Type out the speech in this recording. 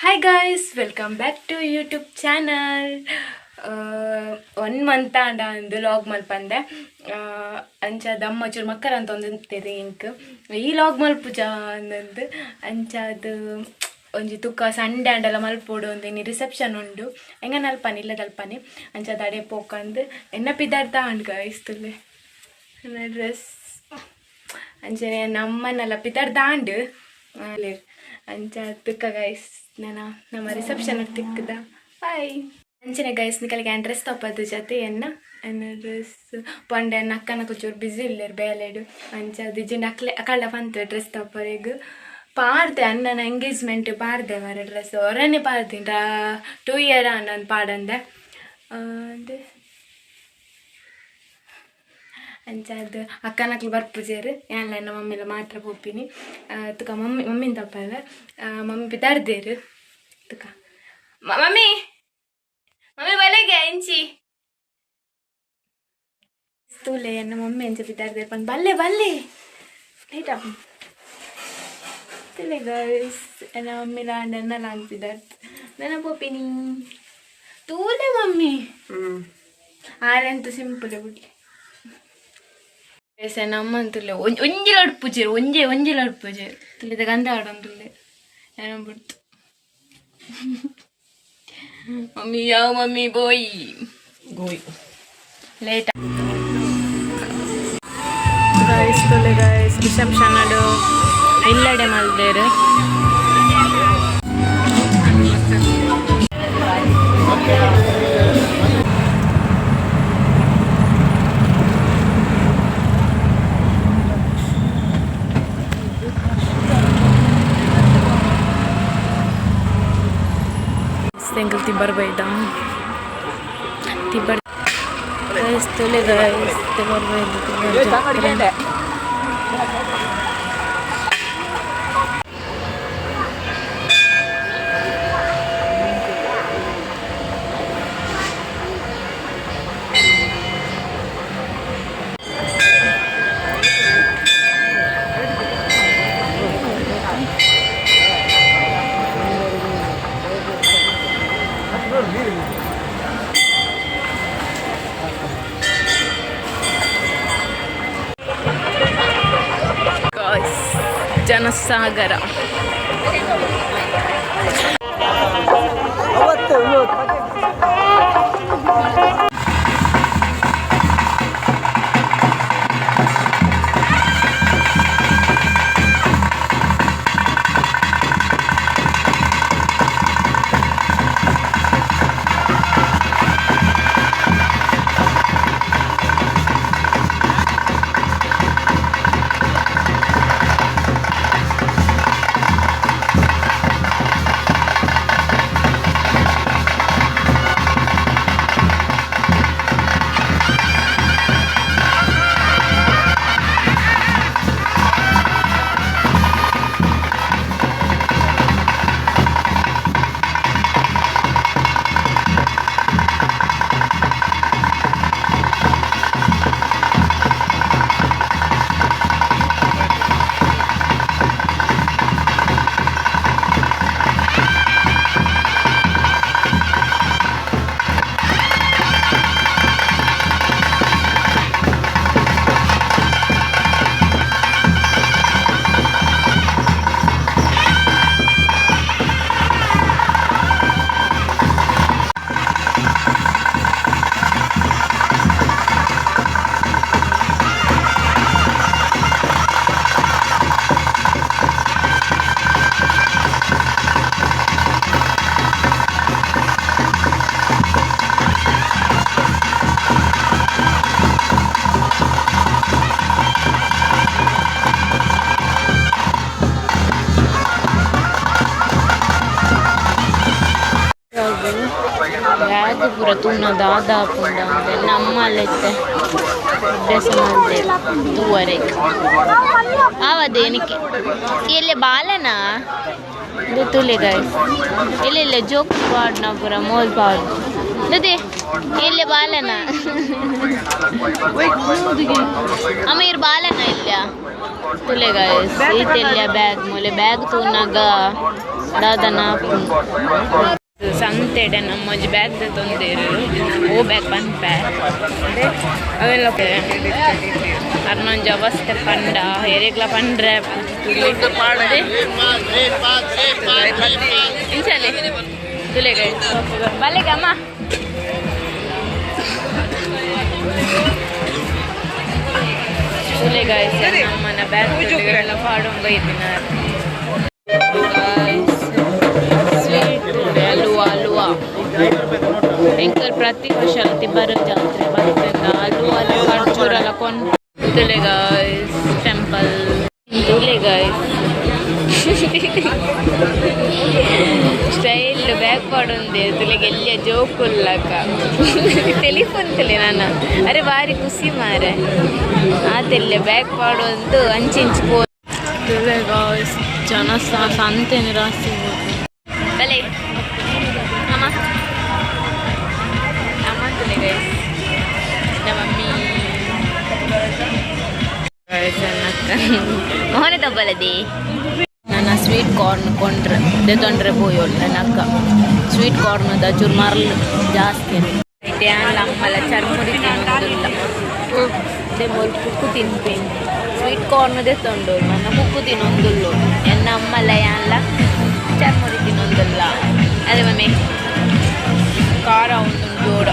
Hi guys, welcome back to YouTube channel. 1 month ಆಂಡ ಅಂದು log ಮಲ್ಪಂದೆ ಅಂಚ ದಮ್ಮ ಚೂರು ಮಕ್ಕಳ ಅಂತ ಒಂದು ಇಂಕ್ ಈ ಲಾಗ್ ಮಲ್ಪುಜ ಅಂದಂದು ಅಂಚಾದ ಒಂಜಿ ತುಕ್ಕ ಸಂಡೆ ಅಂಡಲ ಮಲ್ಪೋಡು ಒಂದು ಇನ್ನು ರಿಸೆಪ್ಷನ್ ಉಂಡು ಹೆಂಗ ನಲ್ಪಾನೆ ಇಲ್ಲದಲ್ಪಾನೆ ಅಂಚಾದ ಅಡೆ ಪೋಕಂದು ಎನ್ನ ಪಿದಾರ್ಥ ಅಂಡ್ ಗೈಸ್ ತುಲ್ಲೆ ನನ್ನ ಡ್ರೆಸ್ ಅಂಚನೆ ನಮ್ಮನ್ನೆಲ್ಲ ಪಿದಾರ್ದ ಆಂಡ್ ಅಂಚ ತುಕ್ಕ ಗೈಸ್ ನನ್ನ ನಮ್ಮ ರಿಸೆಪ್ಷನ್ ತಿಕ್ಕದ ಬಾಯ್ ಅಂಚನೆ ಗೈಸ್ ನಿಕಲಿಗೆ ಡ್ರೆಸ್ ತಪ್ಪದು ಜೊತೆ ಎನ್ನ ಎನ್ನ ಡ್ರೆಸ್ ಪಂಡೆ ಎನ್ನ ಅಕ್ಕನ ಚೂರು ಬಿಸಿ ಇಲ್ಲೇರು ಬೇಲೆಡು ಅಂಚ ದಿಜಿಂಡ ಅಕ್ಲೆ ಅಕಳ್ಳ ಪಂತೆ ಡ್ರೆಸ್ ತಪ್ಪರೆಗ್ ಪಾಡ್ದೆ ಅಣ್ಣನ ಎಂಗೇಜ್ಮೆಂಟ್ ಪಾಡ್ದೆ ಮರ ಡ್ರೆಸ್ ಹೊರನೆ ಪಾಡ್ತೀನಿ 2 ಇಯರ್ ಅಣ್ಣನ ಪಾಡಂದೆ ಅದು ಅಂಚಾದ ಅಕ್ಕನಕ್ಲು ಬರ್ಪುಜೇರು ಏನ್ಲ ಎನ್ನ ಮಮ್ಮಿಲ ಮಾತ್ರ ಪೋಪಿನಿ ತುಕ ಮಮ್ಮಿ ಮಮ್ಮಿನ ತಪ್ಪಲ್ಲ ಮಮ್ಮಿ ಪಿತಾಡ್ದೇರು ತುಕ ಮಮ್ಮಿ ಮಮ್ಮಿ ಬಲೆಗೆ ಇಂಚಿ ತೂಲೆ ಎನ್ನ ಮಮ್ಮಿ ಅಂಚ ಪಿತಾಡ್ದೇರು ಪಂದ್ ಬಲ್ಲೆ ಬಲ್ಲೆ ಲೇಟ್ ಅಪ್ ತೂಲೆ ಗೈಸ್ ಎನ್ನ ಮಮ್ಮಿ ಲಾಂಡ್ ಎನ್ನ ಲಾಂಗ್ ಪಿದಾರ್ತ್ ನನ್ನ ಪೋಪಿನಿ ತೂಲೆ ಮಮ್ಮಿ ಆರೆಂತ ಸಿಂಪಲ್ ಬಿಡ್ಲಿ ನಮ್ಮಂತುಲ್ಲೆ ಒಂಜಿ ಲಡ್ ಪೂಜೆರು ಒಂಜೆ ಒಂಜಿ ಲಡ್ ಪೂಜೆರು ತುಲಿದ ಗಂಧ ಆಡೊಂದುಲ್ಲೆ ಏನೋ ಬಿಡ್ತು ಮಮ್ಮಿ ಯಾವ ಮಮ್ಮಿ ಬೋಯ್ ಗೋಯ್ ಲೇಟ್ ಗೈಸ್ ತುಲೆ ಗೈಸ್ ರಿಸೆಪ್ಷನ್ ಅದು ಇಲ್ಲಡೆ ಮಲ್ದೇರು ಎಂಕಲ್ ತಿಬ್ಬರ್ ಬೈದ ತಿಬ್ಬರ್ ಗೈಸ್ ತುಲೆ ಗೈಸ್ ತಿಬ್ಬರ್ ಬೈದ ತಿಬ್ಬರ್ ಜಾತ್ರೆ. ಗೈಸ್ ಜನಸಾಗರ. ಬ್ಯಾಗ್ ಪೂರ ತೂನ ದಾದ ಪುಂಡ ನಮ್ಮಲ್ಲೈತೆ ಅಭ್ಯಾಸ ಮಾಡಿದೆ ತೂವರೆಗೆ ಆವದೇನಕ್ಕೆ ಎಲ್ಲೆ ಬಾಲನಾ ಇದು ತುಲೆ ಗಾಯ್ಸ್ ಇಲ್ಲ ಇಲ್ಲ ಜೋಕ್ ಪಾಡ್ನ ಪೂರ ಮೋಲ್ ಪಾಡ್ ಅದೇ ಎಲ್ಲೆ ಬಾಲನ ಅಮ್ಮ ಇರ್ ಬಾಲನ ಇಲ್ಲ ತುಲೆ ಗಾಯ್ಸ್ ಈತೆಲ್ಲ ಬ್ಯಾಗ್ ಮೂಲೆ ಬ್ಯಾಗ್ ತೂನಾಗ ದಾದನ ಸಂತೆಡೆ ನಮ್ಮ ಒಂಜಿ ಬ್ಯಾಗ್ ತೊಂದೇರು ಓ ಬ್ಯಾಗ್ ಪನ್ಪೆ ಅವೆಲ್ಲ ಅರ್ನೊಂಜಿ ಅವಸ್ಥೆ ಪಂಡ ಎರೆಗ್ಲ ಪಂಡ್ರೆ ಇಂಚಲೆ ತುಲೆಗ ಬಲೆಗಮ್ಮ ತುಲೆ ಗಾಯ್ಸ್ ನಮ್ಮನ ಬ್ಯಾಗ್ ಪಾಡೊಂಬ ಇದ್ದಿನ ಸ್ವೀಟ್ ಅಲ್ವಾ ಅಲ್ವಾ ಎಂಕಲ್ ಪ್ರತಿ ವರ್ಷ ತಿಬ್ಬರ ಜಾತ್ರೆ ಬರ್ತದೆ ಅಲ್ವಾ ಖರ್ಜೂರೆಲ್ಲ ಕೊಂಡು ತುಲೆ ಗಾಯ್ಸ್ ಟೆಂಪಲ್ ತುಲೆ ಗಾಯ್ಸ್ ಸ್ಟೈಲ್ ಬ್ಯಾಕ್ ಪಾಡೊಂದೆ ತುಲೆಗೆ ಎಲ್ಲ ಜೋಕುಲ್ಲಕ ಟೆಲಿಫೋನ್ ತುಲೆ ನಾನು ಅರೆ ಬಾರಿ ಖುಷಿ ಮಾರೆ ಆತೆಲ್ಲ ಬ್ಯಾಕ್ ಪಾಡೊಂದು ಅಂಚಿಂಚು ಪೋ ತುಲೆ ಗಾಯ್ಸ್ ಜನ ಸಂತೆನೆ ರಾಸಿ ಬಲೆ ಅಮ್ಮ ಅಮ್ಮ ತುಲೆ ಗೈಸ್ ನಮ್ಮ ಮಮ್ಮಿ ಮೋಹನ ತಬ್ಬಲದಿ ನನ್ನ ಸ್ವೀಟ್ ಕಾರ್ನ್ ಕೊಂಡ್ರೆ ದೆತೊಂಡ್ರೆ ಪೋಯೋಲ್ ನನ್ನ ಅಕ್ಕ ಸ್ವೀಟ್ ಕಾರ್ನ್ the ಚೂರು ಮರಲ್ ಜಾಸ್ತಿ ಐತೆ ಅಲ್ಲ ಅಮ್ಮಲ ಚರ್ಮುರಿ ತಿನ್ನೊಂದಿಲ್ಲ ಅದೇ ಮೊಲ್ ಕುಕ್ಕು ತಿನ್ಪೇನು ಸ್ವೀಟ್ ಕಾರ್ನ್ ದೆತ್ತೊಂಡು ನನ್ನ ಕುಕ್ಕು ತಿನ್ನೊಂದುಲ್ಲು ಎನ್ನ ಅಮ್ಮಲ ಯಾನ್ಲ ಚರ್ಮುರಿ ತಿನ್ನೊಂದಿಲ್ಲ ಅದೇ ಮಮ್ಮಿ ಖಾರ ಒಂದು ಜೋಡ.